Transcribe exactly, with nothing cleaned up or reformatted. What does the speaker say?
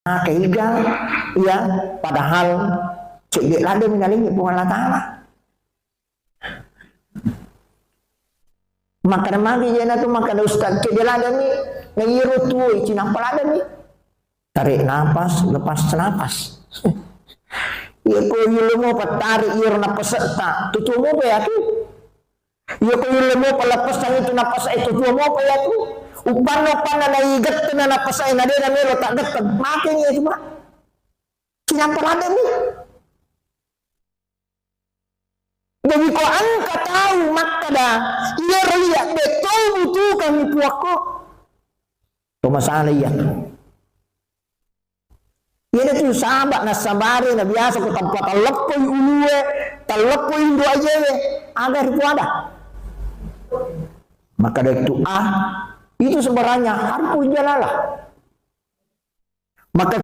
Maka iga, iya, padahal cedde ladde mi nalengngi Puang Allah Ta'ala. Makkeda magi jena tu, makkeda ustaz, cedde ladde mi, na iyaro tuo cinampa ladde mi. Tarik napas, lepas napas. Iya ko iyaro mo pattarik iyaro napasetta, tu tuo mopa iya tu. Iya ko iyaro mo paleppesang itu napas e, tu tuo mopa iya tu. Uppanna, uppanna naigette na napasa e, na de na melo tagette, mate ni itu, Pak. Cinampa ladde mi. Jadi ko engka tau makkeda, iyaro iya de to butuhkan ni puakko. To masalah iya. Iya de tu saba nassabari na biasa ko tempat talleppoi ulue, talleppoi indo ajewe, aga ripuada. Maka de tu ah, itu sebenarnya harful jalalah. Maka